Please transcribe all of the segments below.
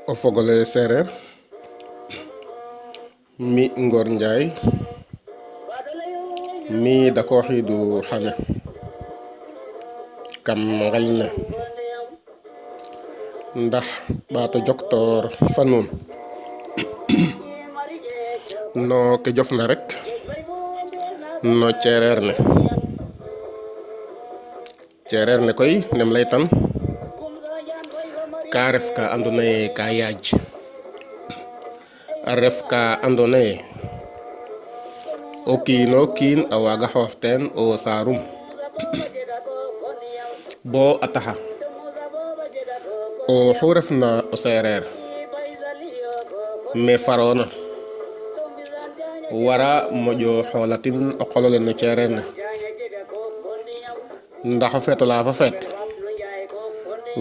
O fog ole seereer mi Ngor Ndiaye mi dakooxiidu xane kam nqel ne ndax ɓaat o joktoor fa nuun no ke jofna rek no ceereer ne. Ceereer ne koy nem laytan ka ref ka andoona yee ka yaaj a ref ka andoona yee o kiin o kiin a waaga xoox teen o saarum bo a taxa oxu refna o seereer me faroona wara moƴo xoolatin o qol ole no ceereer ne. Ndax o feet olaa fo feet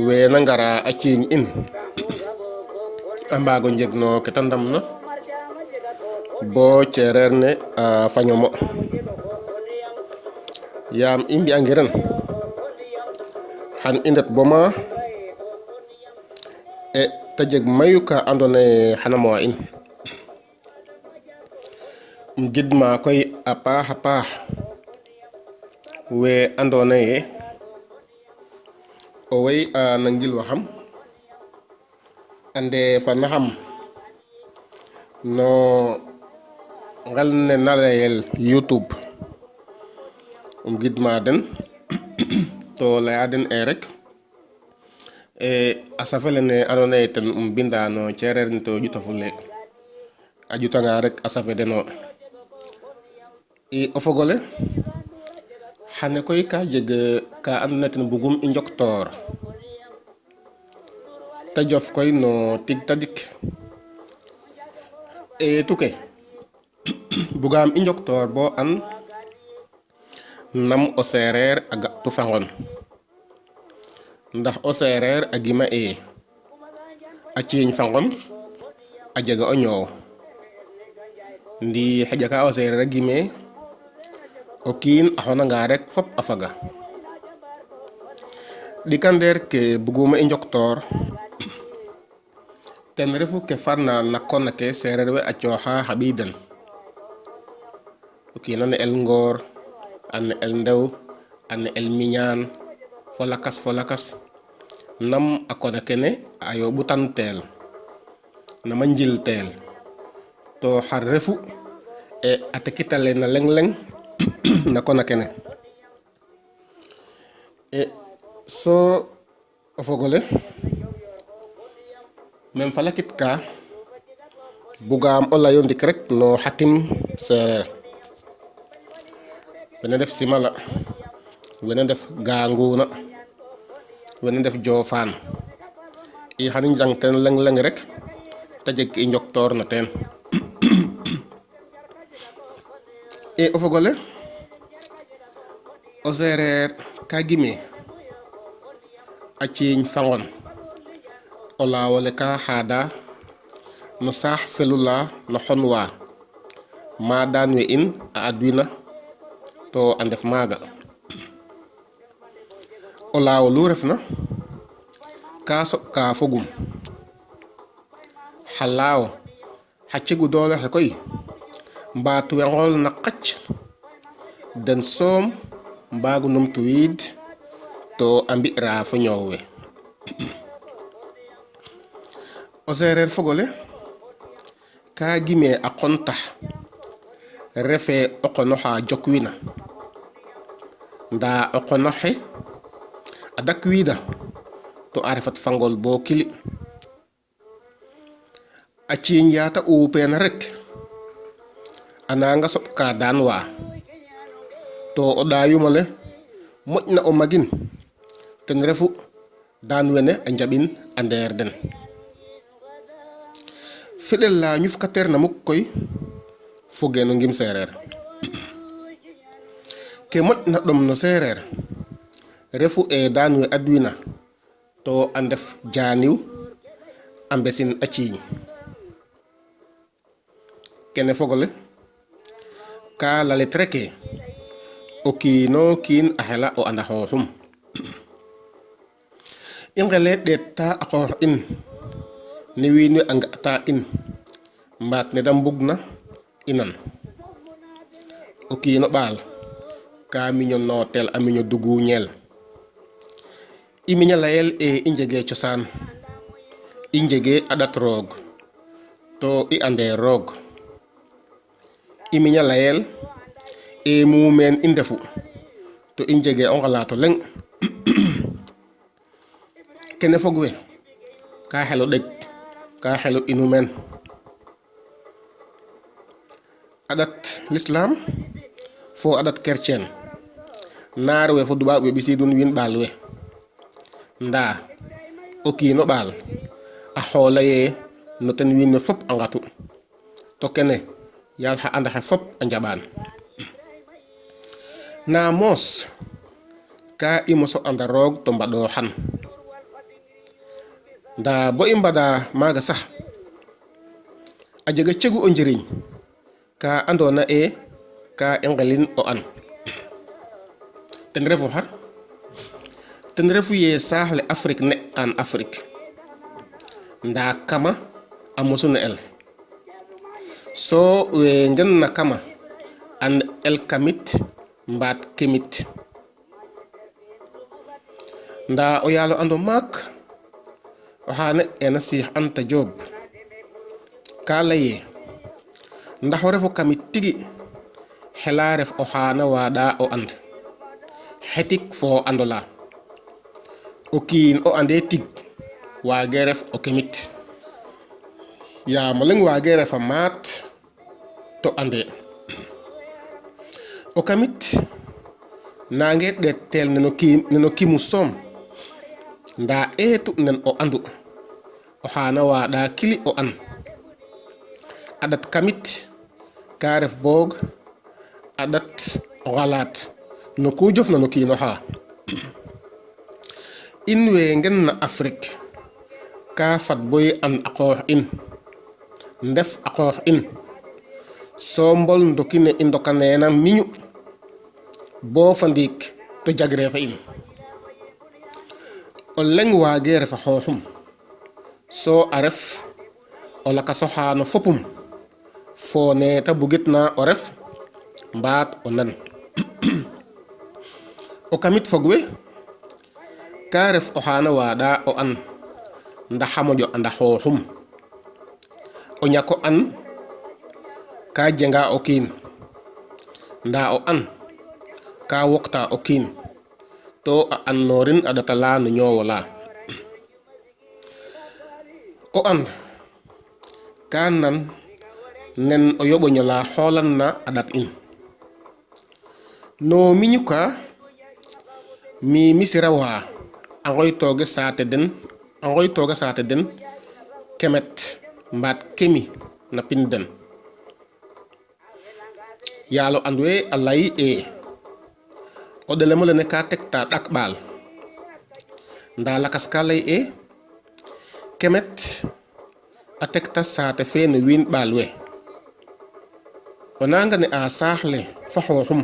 we na ngaraa a cinj in a mbaag o njeg no ke ta ndamna bo ceereer ne a fañ o mo. Yaam i mbi'angiran xan i ndet bo ma e ta jeg mayu ka andoona yee xana mo a in. Um gidma koy a paax a paax we andoona yee owey a nangilwaxam a ndeefanaxam no nqel ne na layel Youtube. Um gidma den to laya den ee rek a safe lene andoona yee ten um binda no ceereer ne to ƴutafulee a ƴutanga rek a safe deno. I o fog ole xane koy ka jeg ka andoona yee ten bugum i njoktoor te jof koy no tig tadik eetu ke bugaam i njoktoor bo and nam o seereer a ga'tu fa nqon. Ndax o seereer a gima ee a ciiñ fa nqon a jega o ñoow ndi xaƴa ka o seereer a gimee o kiin a xonanga rek fop a faga. Ɗikandeer ke buguma i njoktoor ten refu ke farna na kon ake seereer we a cooxa xa ɓiy den. O kiin a ne'el Ngoor, a ne'el Ndew, a ne'el Miñaan fo lakas fo lakas nam a kon akene a yooɓutanteel nama njilteel to xar refu e a tekitale na leŋ leŋ na kon akene. E soo o fog ole mem falakitkaa bugaam o lay o ndik rek no xa tim seereer wene ndef Simala wene ndef Ganguuna wene ndef Jofaan i xan i njang teen leŋ leŋ rek te jeg ke i njoktoorna teen. E o fog ole o seereer ka gime a ciiñ fa nqon o laaw ole kaa xaadaa no saax felu laa no xon waa ma daan we in a adwina to a ndef maaga. O laaw olu refna kaa soɓka fogum xa laaw xa cegu doole xe koy mbaat we nqoolna qac den soom mbaagu numtuwiid to a mbi'raa fo ñoow we. O seereer fog ole kaa gime a qontax refee o qon oxa jokwina ndaa o qon oxe a dakwiida to a refat fangool bo kili. A ciiñ yaa ta uupeena rek a naanga soɓkaa daan waa to o ɗaayum ole moƴna o magin ten refu daan wene a njaɓin a ndeer den. Feɗel la ñufkateerna muk koy fogee no ngim seereer. Ke moƴna ɗom no seereer refu ee daan we adwina to a ndef jaaniiw a mbesin a ciiñ. Kene fog ole kaa lalit rek ee o kiin oo kiin a xela o and a xooxum. I nqelee ɗeettaa a qoox in. Ne wiin we a nga'taa in mbaat ne da mbugna i nan. O kiin o ɓaal kaa miñ o nooteel, a miñ o duguuñeel. I miña layel ee i njegee cosaan, i njegee a ƭat roog, too i andee roog. I miña layel ee muumeen i ndefu, to i njegee o nqalaat o leng. Kene fog we kaa xel o ɗeg, kaa xel o inu meen. A ɗat lislaam fo a ɗat kerceen, naar we fo duɓaaɓ we ɓisiidun wiin ɓaal we. Ndaa o kiin o ɓaal a xoola yee no ten wiin we fop a nqatu, to kene yaal xa and axe fop a njaɓaan. Naa moos kaa i mos o and a Roog to mbaɗooxan. Ndaa bo i mbadaa maaga sax, a jega cegu o njiriñ kaa andoona ee kaa i nqelin o and. Ten refu xar? Ten refu yee saax le Afrik ne'aan Afrik, ndaa Kama a mosu ne'el, soo we ngenna Kama a ne'el Kamit mbaat Kemit. Ndaa o yaal o and o maak oxa ne'eena Siix Anta Joob kaa lay ee ndax o ref o kamit tigi xelaa ref oxaa na waaɗaa o and, xetik fo o and olaa. O kiin o andee tig waagee ref o kemit, yaam o leng waagee ref a maat to andee. O kamit naangee ɗeetteel nen o kiin nen o kimu soom, ndaa eetu nen o andu, oxaa na waaɗaa kili o and. A ɗat kamit kaa ref boog a ɗat o xalaat no kuu jofna no kiin oxaa. In we ngenna Afrik kaa fad bo i and a qoox in, ndef a qoox in, soo mbol ndoki ne i ndokaneena miñu boo fa ndiik to jagree fa in. O leng waagee ref a xooxum, soo a ref o lakas oxaa no fopum fo ne ta bugitna o ref mbaat o nan. O kamit fog we kaa ref oxaa na waaɗaa o and ndax a moƴo and a xooxum. O ñak o and kaa jengaa o kiin, ndaa o and kaa woktaa o kiin, too a andnoorin a ɗat alaa no ñoow olaa. O and kaa nan nen o yoɓoñ olaa xoolandna a ɗat in. No miñu kaa, Miimisira waa a nqoytooge saate den, a nqoytooga saate den Kemet mbaat Kemi na pind den. Yaal o and we a lay ee, O ɗelem olene kaa tektaa ɗak ɓaal, ndaa lakas kaa lay ee, Kemet a tekta saate fee no wiin ɓaal we. O naanga ne'aa saax le fa xoox um,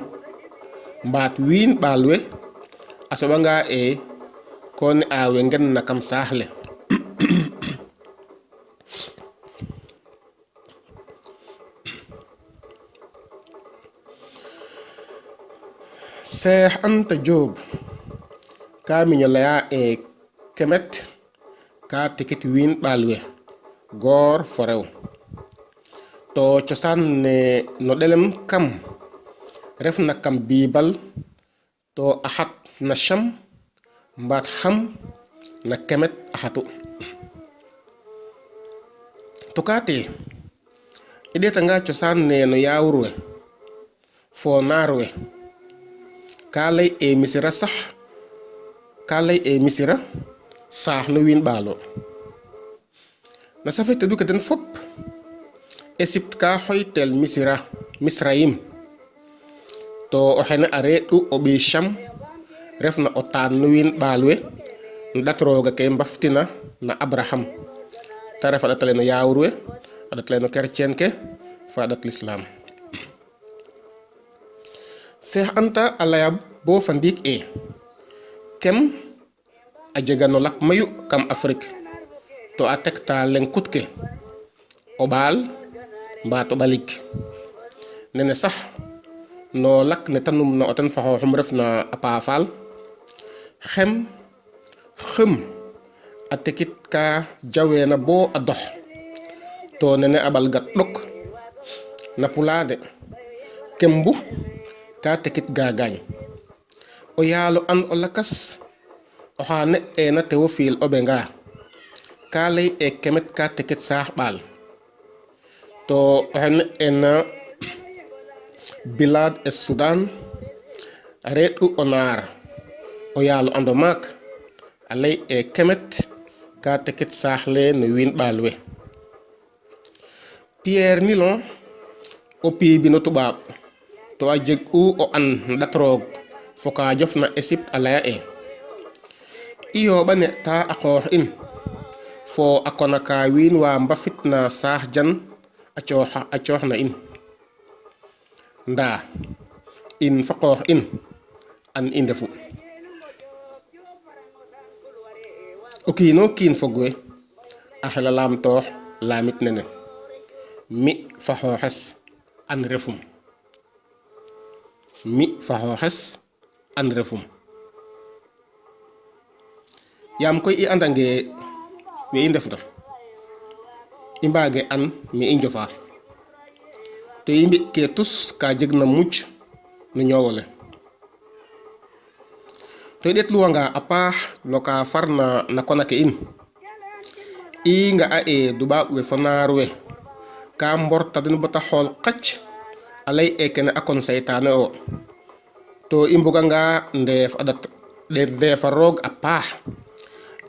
mbaat wiin ɓaal we, a soɓangaa ee koo ne'aa we ngenna kam saax le. Seex Anta Joob kaa miñ o layaa ee Kemet kaa tekit wiin ɓaal we, goor fo rew, too cosaan ne no ɗelem kam refna kam Biibal too a xat na Sam mbaat Xam na Kemet a xatu. To kaa tee, i ɗeetangaa cosaan ne no Yaawuur we fo naar we, kaa lay ee Misira sax kaa lay ee Misira saax no wiin ɓaal oo. Na safe tedu ke den fop, Esipt kaa xoyteel Misira, Misrayim, too oxene a reeƭu o ɓiy Sam, refna o taan no wiin ɓaal we na ɗat Roog ake mbaftina na Abraham, ta ref a ɗat ale no Yaawuur we, a ɗat ale no kerceen ke fo a ɗat Lislaam. Seex Anta a laya boo fa ndiik ee, Kem a jega no lak mayu kam Afrik, To a tektaa leng kut ke o ɓaal mbaat o ɓalig. Nene sax no lak ne ta numna o ten fa xooxum refna a paafaal, xem, xim a tekit kaa jaweena boo a dox, too nene a ɓalgat ɗok. Na pulaade, kembu kaa tekit gaagaañ. O yaal o and o lakas oxaa ne'eena Tewofiil Obenga kaa lay ee Kemet kaa tekit saax ɓaal, too oxe ne'eena Bilaad es Sudaan a reeƭu o naar o yaal o and o maak, a lay ee Kemet kaa tekit saax le no wiin ɓaal we. Pierre Nilon o piibind o tuɓaaɓ, too a jeg'u o and na ƭat Roog fo kaa jofna Esipt a laya ee, I yooɓa ne'taa a qoox in fo a kon aka wiin waa mbafitna saax jan a cooxna in. Ndaa in fa qoox in, an i ndefu? O kiin oo kiin fog we a xela laamtoox laamit nene, Mi fa xooxes, an refum? Mi fa xooxes, an refum? Yaam koy i andangee we i ndefna, i mbaagee and me i njofaa, to i mbi'kee tus kaa jegna muj no ñoow ole. To i ɗeetluwangaa a paax no kaa farna na kon ake in, i nga'a ee duɓaaɓ we fo naar we kaa mborta den bata xool qac, a lay ee kene a kon saytaane oo, too i mbugangaa ndeef a ƭat ndeef a Roog a paax,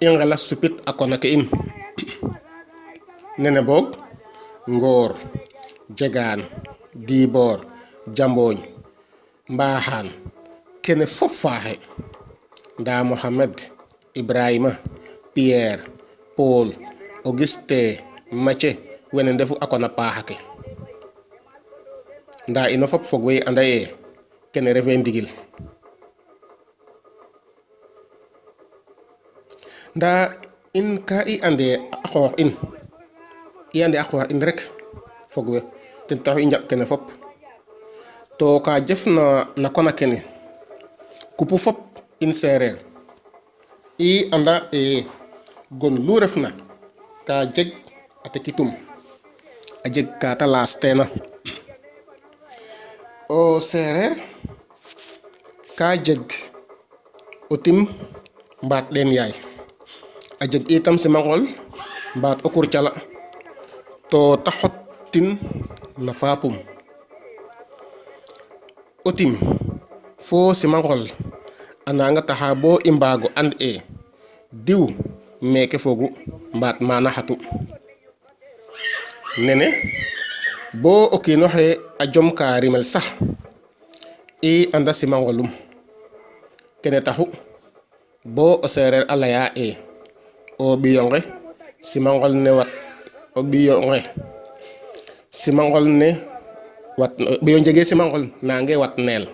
i nqela supit a kon ake in. Nene boog, Ngoor, Jegaan, Diiboor, Jambooñ, Mbaaxaan, kene fop faaxee, ndaa Mohamed, Ibraayma, Piyeer, Pool, Ogiste, Mace wene ndefu a kon a paax ake. Ndaa ino fop fog we i anda yee kene refee ndigil. Ndaa in kaa i andee a qoox in, i andee a qoox in rek fog we, ten taxu i njaɓ kene fop. To kaa jofna na kon akene kupu fop in seereer, i anda ee gon lu refna kaa jeg a tekitum, a jeg kaa ta laasteena. O seereer kaa jeg o tim mbaat ɗeen yaay, a jeg itam simanqol mbaat o kurcala, too ta xottin na faapum. O tim fo simanqol a naanga taxaa bo i mbaag o and ee diw meeke fogu mbaat maana xatu. Nene, bo o kiin oxe a jomkaa rimel sax, i anda simanqolum. Kene taxu bo o seereer a layaa ee o ɓiy onqe simanqol ne wat o ɓiy onqe simanqol ne wat o ɓiy njegee simanqol naangee watneel.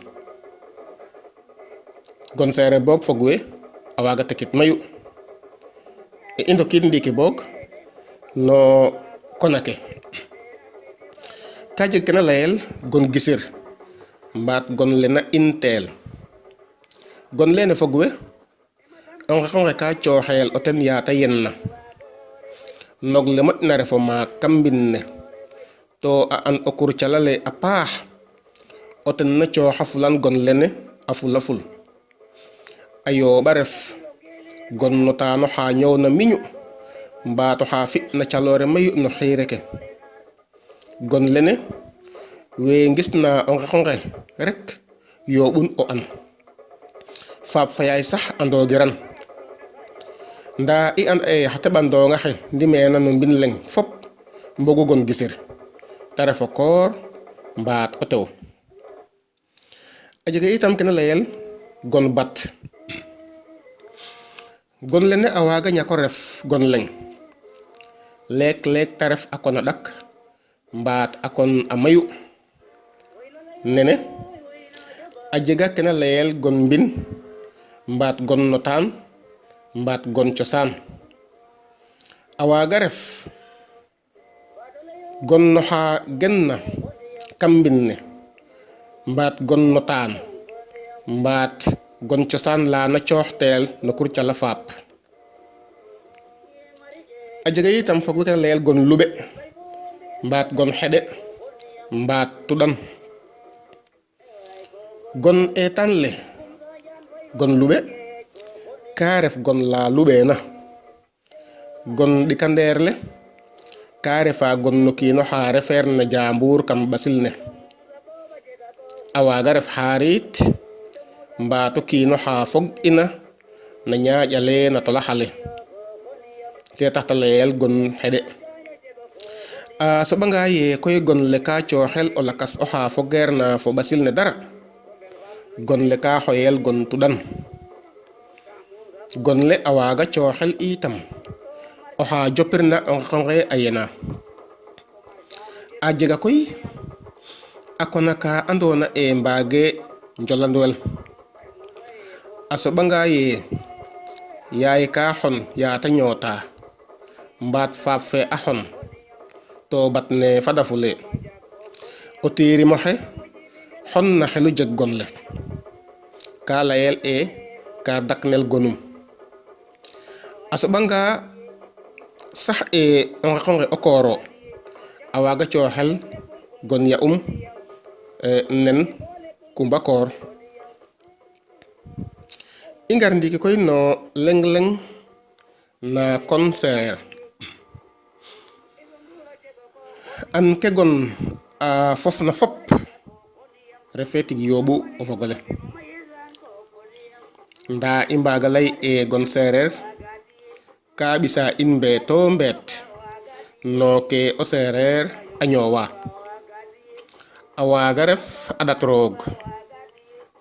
Gon seereer boog fog we a waaga tekit mayu. I ndokiid ndiiki boog no kon ake. Kaa jeg ke na layel gon gisir mbaat gon le na inteel. Gon leene fog we, o nqeq onqe kaa cooxeel o ten yaa ta yenna. Nog le moƴna ref o maak kam mbind ne, too a and o kurcala le a paax, o ten na cooxafulan gon lene a fulaful. A yooɓa ref gon no taan oxaa ñoowna miñu mbaat oxaa fi'na caloore mayu no xire ke. Gon lene, we ngisna o nqeq onqe rek yooɓun o and. Faap fa yaay sax andoogiran. Ndaa i and'a yee xa teɓandoong axe ndimeena no mbind leng fop mbogu gon gisir, ta ref o koor mbaat o tew. A jega itam ke na layel gon bat. Gon lene a waaga ñak o ref gon leng. Leek-leek ta ref a kon a ɗak mbaat a kon a mayu. Nene, a jega ke na layel gon mbind mbaat gon no taan mbaat gon cosaan. A waaga ref gon no xaa genna kam mbind ne mbaat gon no taan mbaat gon cosaan laa na cooxteel no kurcala faap. A jega itam fog we ke na layel gon luɓe mbaat gon xeɗe mbaat tuɗan. Gon eetaan le gon luɓe kaa ref gon laa luɓeena. Gon ɗikandeer le kaa refa gon no kiin oxa refeerna jaambuur kam ɓasil ne. A waaga ref xaariit mbaat o kiin oxa fog'ina na ñaaƴ ale na tolax ale. Ke tax ta layel gon xeɗe. A soɓanga yee koy gon le kaa cooxel o lakas oxa fogeerna fo ɓasil ne dara, gon le kaa xoyeel gon tuɗan. Gon le a waaga cooxel itam oxa jopirna o nqeq onqe a yenaa. A jega koy a kona ka andoona ee mbaagee njolandwel. A soɓanga yee yaay kaa xon yaa ta ñootaa mbaat faap fe a xon too bat ne fadafulee, o tiirim oxe xonna xelu jeg gon le. Kaa layel ee kaa daknel gonum. A soɓangaa sax ee o nqeq onqe o koor oo, a waaga cooxel gon ya um nen Kumba Koor. I ngar ndiiki koy no leng-leng na kon seereer. An ke gon a fofna fop refee tig yooɓu o fog ole. Ndaa i mbaaga lay ee gon seereer kaa ɓisaa in mbeetoo mbeet no ke o seereer a ñoowaa. A waaga ref a ƭat roog,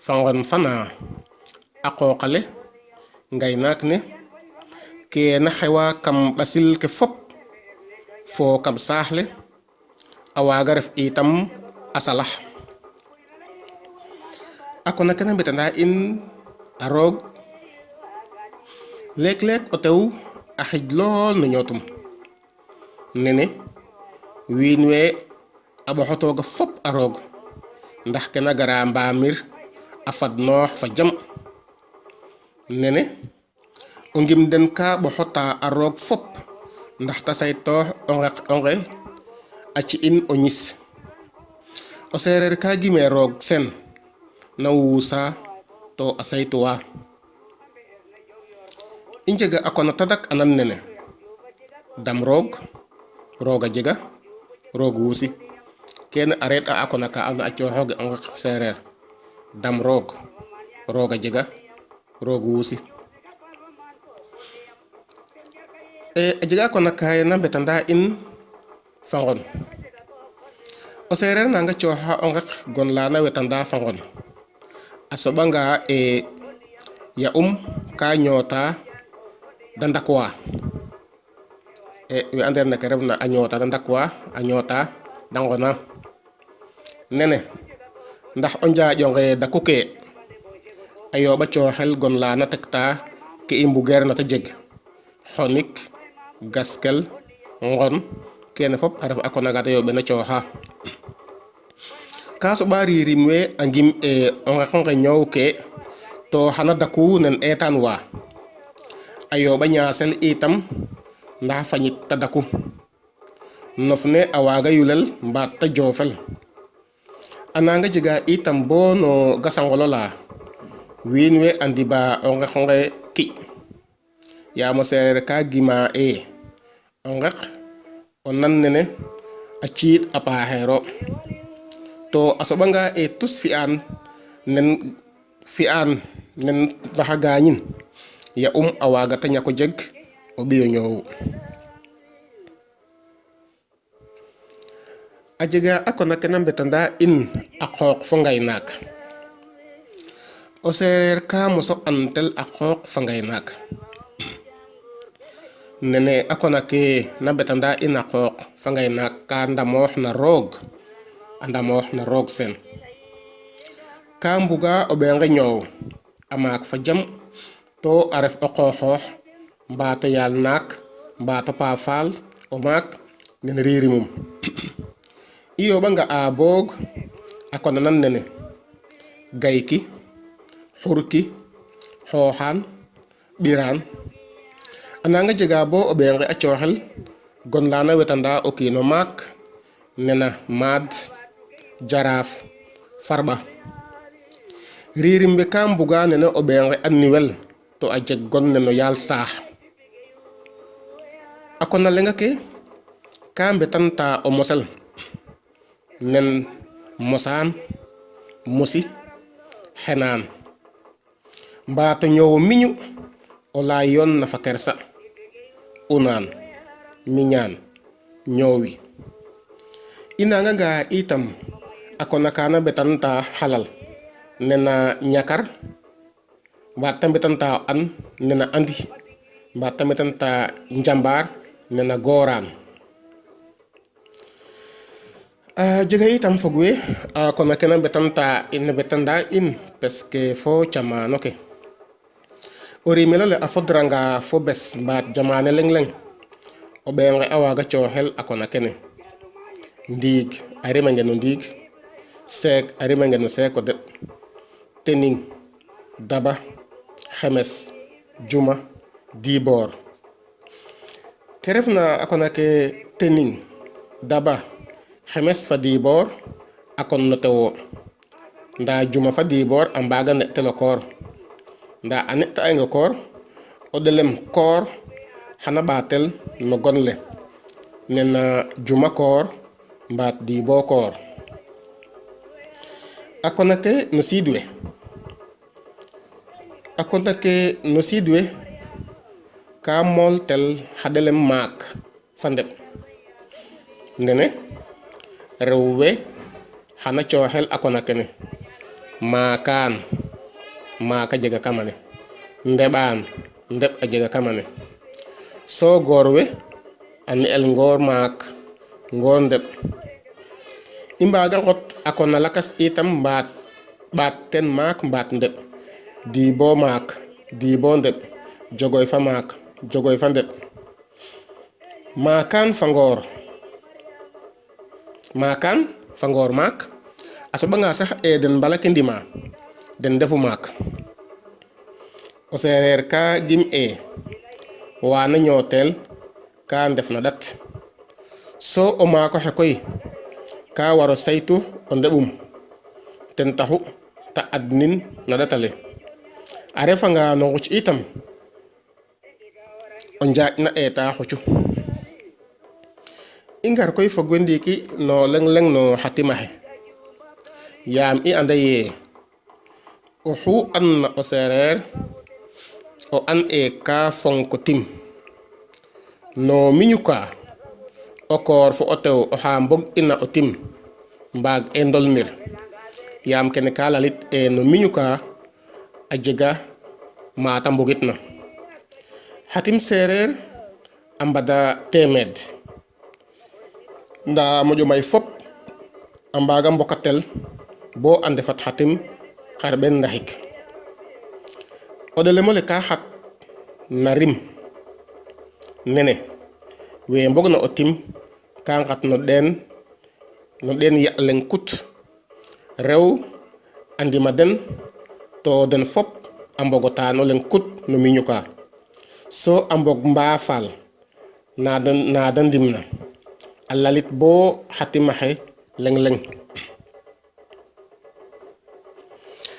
fa nqon fa naa, a qooq ale, ngaynaak ne, ke na xewaa kam ɓasil ke fop fo kam saax le, a waaga ref itam a salax. A kona ke na mbetandaa in a roog, leek-leek o tew a xij lool no ñoot um. Nene, wiin we a ɓoxotooga fop a Roog, ndax ke na garaa mbaamir a fadnoox fa jam. Nene, o ngim den kaa ɓoxotaa a Roog fop ndax ta saytoox o nqeq onqe, a ci'in o ñis. O seereer kaa gimee Roog sen na wuusaa too a saytuwaa. I njega a kon a tadak a nand nene, Dam Roog, Roog a jega, Roog wuusi. Keene a reeƭa a kon aka andoona yee a cooxooge o nqeq seereer. Dam Roog, Roog a jega, Roog wuusi. A jega a kon aka na mbetandaa in fa nqon. O seereer nanga cooxaa o nqeq gon la na wetandaa fa nqon. A soɓangaa ee ya um kaa ñootaa da ndakwaa e we andeerna ke refna a ñoota da ndakwaa a ñoota da nqonaa. Nene ndax o njaaƴ onqe dakukee a yooɓa cooxel gon la na tektaa ke i mbugeerna ta jeg, xonik, gaskel, nqon, keene fop a ref a kon aka ta yooɓeena cooxaa. Kaa soɓa riirim we a ngim ee o nqeq onqe ñoowkee too xana daku nen eetaan waa. A yooɓa ñaasel itam ndax a fañit ta daku. Nof ne a waaga yulel mbaat ta joofel. A naanga jegaa itam boo no gasangol olaa wiin we a ndibaa o nqeq onqe kiƈ. Yaam o seereer kaa gimaa ee o nqeq o nand nene a ciiƭ a paaxeer oo, too a soɓangaa ee tus fi'aan nen fi'aan nen ndax a gaañin, ya um a waaga ta ñak o jeg o ɓiy o ñoow. A jega a kon ake na mbetandaa in a qooq fo ngaynaak. O seereer kaa mos o andtel a qooq fa ngaynaak. Nene a kon ake na mbetandaa in a qooq fa ngaynaak kaa ndamoox na Roog, a ndamoox na Roog sen. Kaa mbugaa o ɓeenqe ñoow, a maak fa jam, too a ref o qooxoox mbaat o yaal naak mbaat o paafaal o maak nen riirimum. I yooɓa nga'aa boog a kona nand nene, gayki, xurki, xooxaan, ɓiraan. A naanga jegaa bo o ɓeenqe a cooxel gon la na wetandaa o kiin o maak nena maad, jaraaf, farɓa. Riirim we kaa mbugaa nene o ɓeenqe a niwel to a jeg gon ne no yaal saax. A kona leng ake kaa mbetantaa o mosel nen mosaan, mosi, xenaan mbaat o ñoow o miñu olaa yoonna fa kersa, unaan, miñaan, ñoowi. I naangangaa itam a kona kaa na mbetantaa halal nena ñakar mbaat te mbetantaa o and nena andi mbaat te mbetantaa njambaar nena gooraan. A jega itam fog we a kona ke na mbetantaa ina mbetanda in pes ke fo camaano ke. O rimel ole a fodraanga fo bes mbaat jamaane leŋ leŋ o ɓeenqe a waaga cooxel a kona kene: Ndiig a rimange no ndiig, seek a rimange no seek o deɓ, tening, daba, xemes, juma, diboor. Ke refna a kona ke tening, daba, xemes fa diboor a kon no tew o, ndaa juma fa diboor a mbaaga ne'tel o koor, ndaa a ne'ta'ange o koor, o ɗelem koor xana ɓaatel no gon le nena juma koor mbaat dibo koor. A kona ke no siid we A kona ke no siid we kaa mooltel xa ɗelem maak fa ndeɓ. Nene, rew we xana cooxel a kona kene: maakaan, maak a jega kam ale, ndeɓaan, ndeɓ a jega kam ale, soo goor we a ne'el ngoor maak, ngoor ndeɓ. I mbaaga nqot a kona lakas itam mbaat ɓaat teen maak mbaat ndeɓ: diibo maak, diibo ndeɓ, jogoy fa maak, jogoy fa ndeɓ. Maakaan fa ngoor Maakaan fa ngoor maak a soɓangaa sax ee den mbalakindima den ndefu maak. O seereer kaa gim ee waa na ñooteel kaa ndef na ƭat, soo o maak oxe koy kaa war o saytu o ndeɓ um, ten taxu ta adnin na ƭat ale. A refangaa no nquc itam, o njaaƈ na eetaa xucu. I ngar koy fog we ndiiki no leng-leng no xa tim axe, yaam i anda yee oxuu andna o seereer o and ee kaa fonk tim. No miñu kaa, o koor fo o tew oxa mbog'ina o tim mbaag'ee ndolnir, yaam kene kaa lalit ee no miñu kaa a jega maa ta mbogitna. Xa tim seereer a mbada teemeed, ndaa moƴo may fop a mbaaga mbokatel bo a ndefat xa tim 600. O ɗelem ole kaa xat na rim nene we mbogna o tim kaa nqat no ɗeen no ɗeen ya leng kut, rew a ndima den too den fop a mbog o ƭaan o leng kut no miñu kaa, soo a mbog mbaafaal naa da naa da ndimna, a lalit boo xa tim axe leng-leng.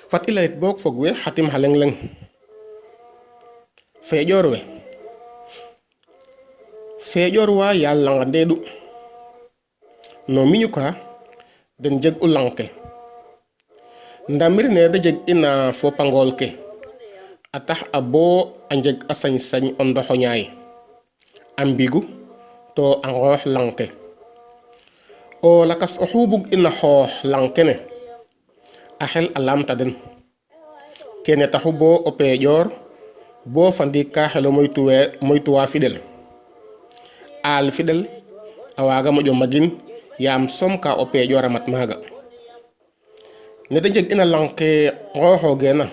Fat i layit boog fog we xa tim xa leng-leng. Feeƴoor we Feeƴoor waa yaal lanq a ndeeƭu. No miñu kaa, den njeg'u lanq ke. Ndamir ne da njeg'ina fo pangool ke a tax'a boo a njeg a sañ-sañ o ndoxoñaay, a mbigu too a nqoox lanq ke. O lakas oxuu bug'ina xoox lanq kene, a xel a laamta den. Keene taxu boo o peeƴoor boo fa ndiik kaa xelo moytuwaa fiɗel. Aal fiɗel a waaga moƴo magin yaam soom kaa o peeƴoor a mat maaga. Ne da njeg'ina lanq ke nqooxoogeena,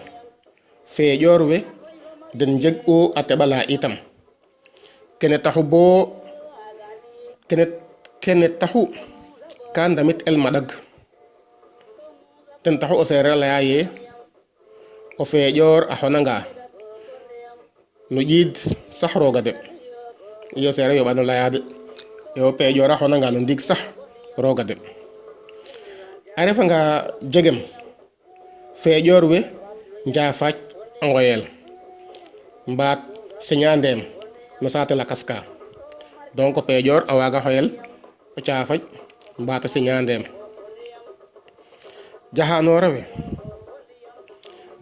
feeƴoor we den njeg'u a teƥ alaa itam. Kene taxu boo kene kene taxu ka ndamit el maɗag. Ten taxu o seereer a laya yee o feeƴoor a xonangaa no ƴiid sax roog a deɓ. Iyo o seereer yooɓano laya de o peƴoor a xonanga no ndiig sax roog a deɓ. A refanga jegem feeƴoor we njaafaac a nqoyeel mbaat siñaandeem no saate lakas ka. Donc o peƴoor a waaga xoyel o caafac mbaat o siñaandeem. Jaxaanoora we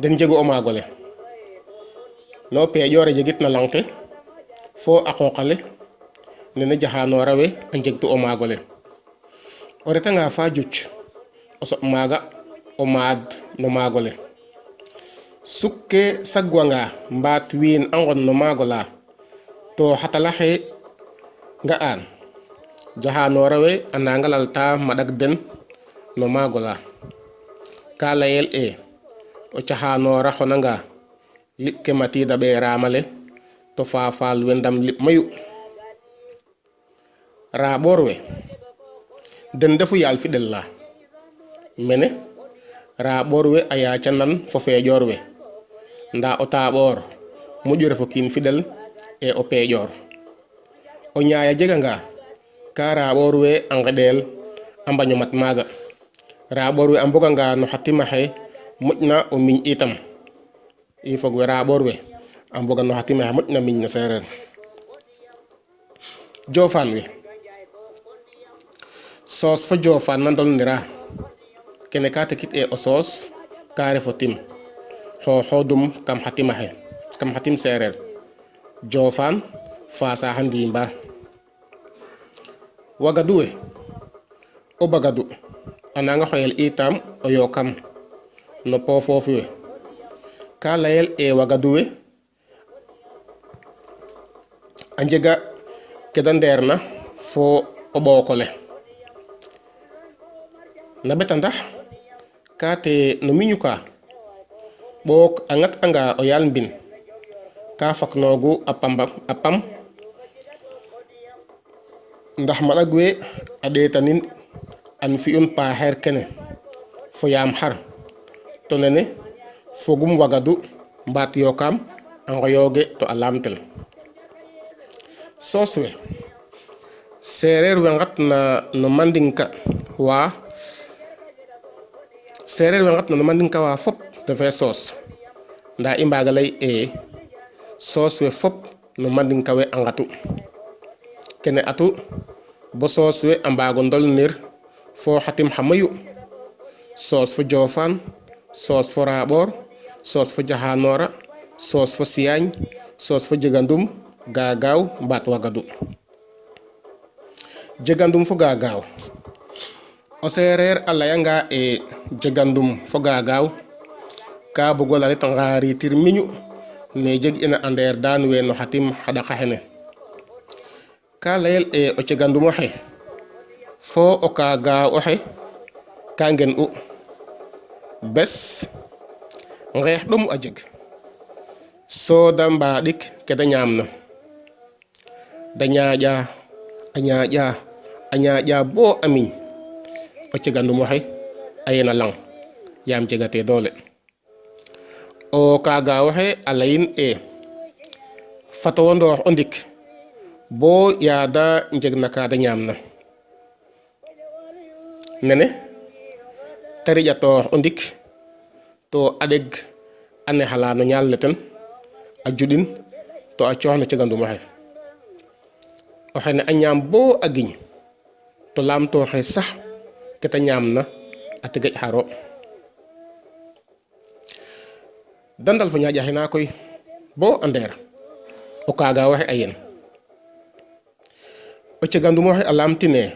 den njegu o maag ole no peƴoor a jegitna lanq ke fo a qooq ale nene jaxaanoora we a njegtu o maag ole. O retanga Fadiouth o soɓ maaga o maad no maag ole. Suk ke sagwanga mbaat wiin a nqon no maag ola to xa tala xe nga'an jaxaanoora we a nanga lalta maɗag den no maag ola. Ka layel ee o caxaanoora xonanga liɓ ke matiida ɓeeraam ale to faafaal we ndam liɓ mayu. Raaɓoor we den ndefu yaal fiɗel la. Mene raaɓoor we a yaaca nan fo feeƴoor we ndaa o taaɓoor moƴu ref o kiin fiɗel ee o peeƴoor. O ñaay a jegangaa kaa raaɓoor we a nqeɗeel a mbañ o mat maaga. Raaɓoor we a mbogangaa no xa tim axe moƴna o miñ itam. I fog we raaɓoor we a mboga no xa tim axe moƴna miñ no seereer. Joofaan we soos fo joofaan na ndolniraa kene ka tekit ee o soos ka ref o tim xooxoodum kam xa tim axe kam xa tim seereer. Joofaan fa saax a ndiimba. Wagadu we o bagadu a nanga xoyel itam o yookam no pofoof we. Ka layel ee wagadu we a njega ke da ndeerna fo o ɓook ole. Na betandax ka te no miñu kaa ɓook a ŋat'angaa o yaal mbind kaa faknoogu a a pam ndax maɗag we a ɗeetanin an fi'un paaxeer kene fo yaam xar to nene fogum wagadu mbaat yokaam a nqoyooge to a laamtel. Soos we seereer we nqatna no mandinka waa seereer we nqatna no mandinka waa fop ndefee soos ndaa i mbaaga lay ee soos we fop no mandinka we a nqatu. Kene atu bo soos we a mbaago ndolnir fo xa tim xa mayu soos fo joofaan soos fo raaɓoor soos fo jaxaanoora soos fo siyaañ soos fo jegandum gaagaaw mbaat wagadu. Jegandum fo gaagaaw o seereer a layanga ee jegandum fo gaagaaw ka bugo lalit nqaariitir miñu ne jeg'ina a ndeer daan we no xa tim xa ɗaq axene. Ka layel ee o cegandum oxe fo o kaagaaw oxe ka ngen'u bes nqeex ɗomu a jeg soo da mbaaɗik ke da ñaamna. Da ñaaƴaa a ñaaƴaa a ñaaƴaa boo a miñ o cegandum oxe a yena lanq yaam jegatee doole. O kaagaaw oxe a layin ee fat o wondoox o ndik boo yaa da njegna kaa da ñaamna. Nene te riƴatoox o ndik to a ɗeg a nexala no ñaal le ten a juɗin to a coox no cegandum oxe. Oxene a ñaam boo a giñ to laamtooxee sax ke ta ñaamna a tegeƴ xaro. Da ndalfo ñaaƴaxinaa koy boo a ndeer o kaagaaw oxe a yen. O cegandum oxe a laamtin ee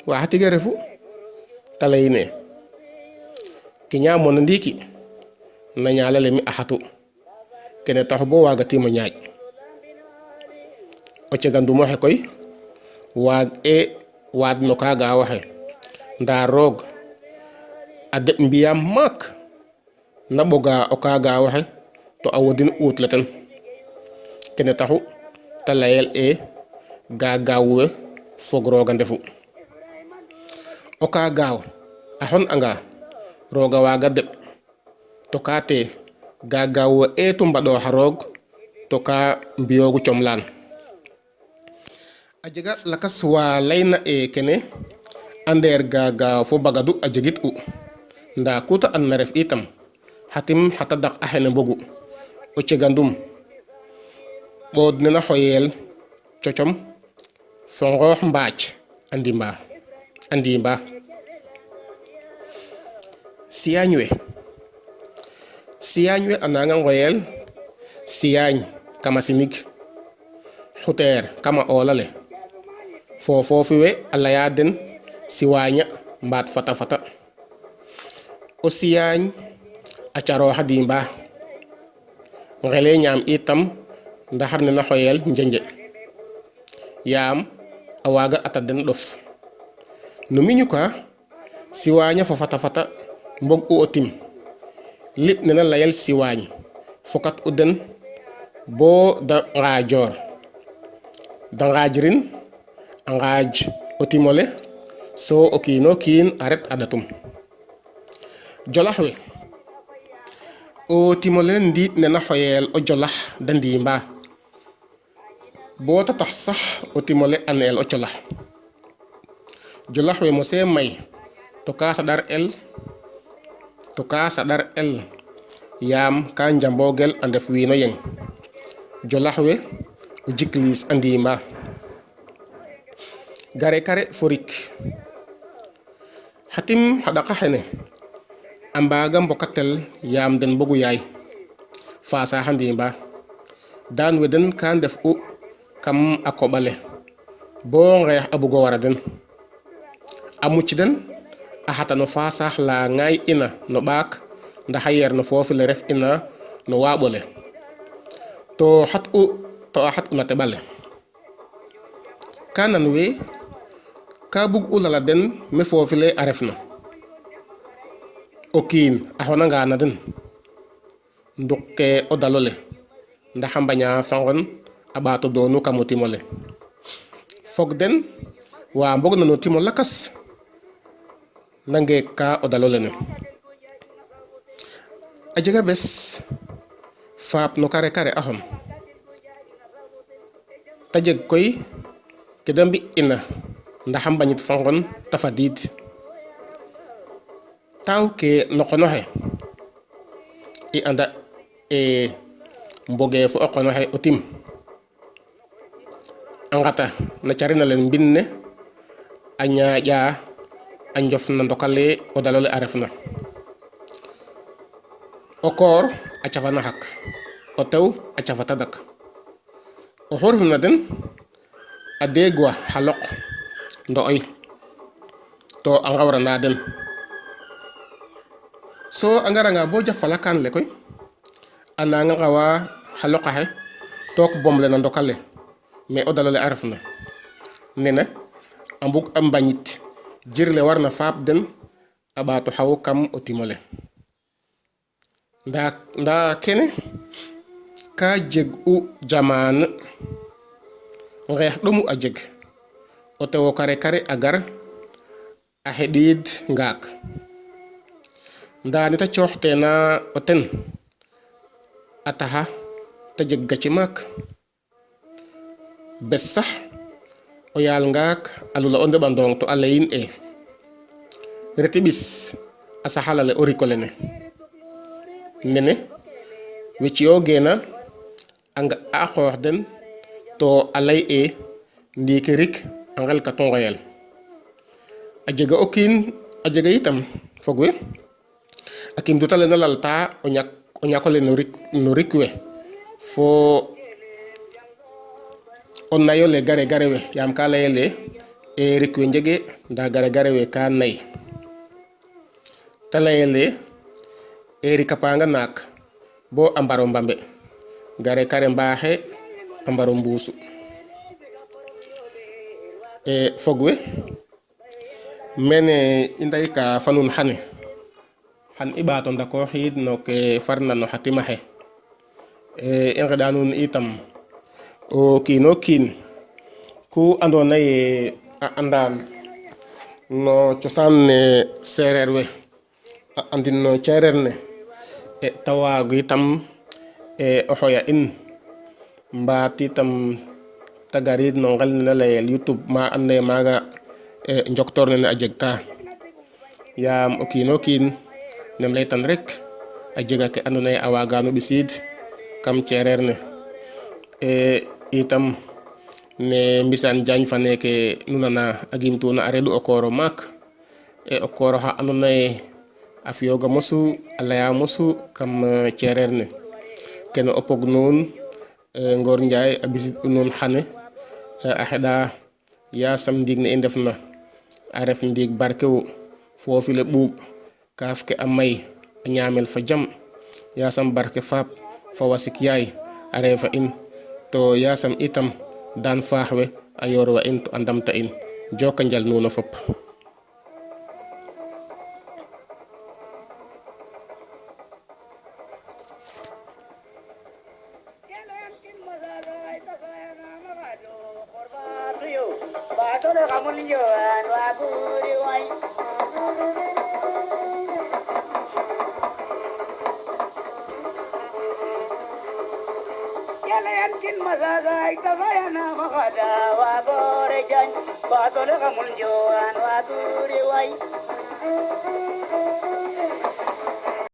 wa xa tige refu? Ta layin ee ke ñaamoona ndiiki na ñaal ale mi a xatu. Kene taxu bo waagatiim o ñaaƴ. O cegandum oxe koy waag'ee waad no kaagaaw oxe ndaa roog a deɓ mbi'a maak na ɓogaa o kaagaaw oxe to a wodin uut le ten. Kene taxu ta layel ee Gaagaaw we fog Roog a ndefu. O kaagaaw a xon'angaa, Roog a waaga deɓ, to kaa tee gaagaaw we eetu mbaɗoox a Roog to kaa mbiyoogu comlaand. A jega lakas waa layna ee kene a ndeer gaagaaw fo bagadu a jegit'u, ndaa kuu ta andna ref itam, xa tim xa tadaq axene mbogu, o cegandum, ɓood ne na xoyeel cocom fo nqoox mbaac a ndimbaa a ndiimbaa. Siyaañ we Siyaañ we a naanga nqoyeel siyaañ kam a sinig, xuteer kam a ool ale. Foofoofi we a layaa den siwaaña mbaat fata-fata. O siyaañ a carooxa diimbaa, nqelee ñaam itam ndaxar ne na xoyeel njenje, yaam a waaga at a den ɗof. No miñu kaa, siwaaña fo fata-fata mbog'u o tim. Liƥ ne na layel siwaañ fokat'u den boo da nqaajoor, da nqaajrin, a nqaaj o tim ole, soo o kiin oo kiin a ret a ƭat um. Jolax we O tim ole ndiiƭ ne na xoyeel o jolax da ndiimbaa, boo ta tax sax o tim ole a ne'el o colax. Jolax we mosee may to kaa saɗar'el to kaa saɗar'el yaam kaa njamboogel a ndef wiin o yeng. Jolax we o jik liis a ndiimbaa. Gare kare fo rik Xa tim xa ɗaq axene a mbaaga mbokatel yaam den mbogu yaay fa saax a ndiimbaa. Daan we den kaa ndef'u kam a koɓ ale boo nqeex a bug o war a den. A muc den a hata no faa-saax laa ŋaay'ina no ɓaak ndax a yer no foofi le ref'ina no waaɓ ole, too xat'u too a xat'u na teɓ ale. Kaa nan wee kaa bug'u lal a den me foofi le a refna. O kiin a xonangaa na den, nduqkee o dal ole, ndax a mbañaa fa nqon a ɓaat o doonu kam o tim ole. Fog den waa mbogna no tim o lakas na ngeekkaa o dal olene. A jega bes, faap no kare-kare a xon. Ta jeg koy ke da mbi'ina ndax a mbañit fa nqon ta fadiid. Taaw ke no qon oxe, I anda ee mbogee fo o qon oxe o tim. A nqata na carind ale mbind ne, a ñaaƴaa, a njof na ndok ale o dal ole a refna. O koor a caf a naxak, o tew a caf a tadak. Oxuu refna na den a deegwa xa loq ndo'oy, too a nqawranda den. Soo a ngarangaa boo jaf fa lakaan le koy, a naanga nqawaa xa loq axe took bomb le na ndok ale, me o dal ole a refna. Neene, a mbug a mbañit jir le warna faap den a ɓaat o xaw kam o tim ole. Ndaa, ndaa keene kaa jeg'u jamaane, nqeex ɗomu a jeg, o tew o kare-kare a gar, a xeɗiid ngaak. Ndaa ne ta cooxteena o ten, a taxa ta jeg gaci maak. Bes sax, o yaal ngaak a lula o ndeɓandoong too a layin ee, Reti ɓis a saxad ale o rik olene. Mene, we ci'oogeena a nga'a a qoox den, too a lay ee, Ndiiki rik a nqelkatu nqoyeel. A jega o kiin, a jega itam fog we, a kim tut ale na laltaa o ñak o ñak ole no rik no rik we fo o nay ole gare-gare we, yaam kaa layel ee, ee rik we njegee, ndaa gare-gare we kaa nay. Ta layel ee, ee rik a paanga naak boo a mbar o mbambe, gare-kare mbaaxee a mbar o mbuusu. Ee fog we, mene i ndaykaa fa nuun xane, xan i ɓaat o ndakooxiid no ke farna no xa tim axe. I nqeɗa nuun itam o kiin oo kiin. Ku andoona yee a andaan no cosaan ne seereer we, a andin no cereer ne e ta waago itam o xooya in mbaat itam te gariid no ngel ne na layel youtube ma andoona yee maaga njoktoor nene a jegta yaam o kiino kiin nem laytan rek a jega ke andoona yee a waagaan o ɓisiid kam cereer ne itam ne Mbisane Diagne fa neke nu nana a gimtuna a reɗ'u o koor o maak e o koor oxa andoona yee a fi'ooga mosu a laya mosu kam cereer ne kene o pog nuun Ngor Ndiaye a ɓisiid nuun xane a xeɗa yasam ndiig ne i ndefna a ref ndiig barkewu foofi le ɓuuɓ kaaf ke a may a ñaamel fa jam yasam barke faap fo wasik yaay a refa in to yasam itam daan faax we a yoorwa in to a ndamta in joka njal nuno fop.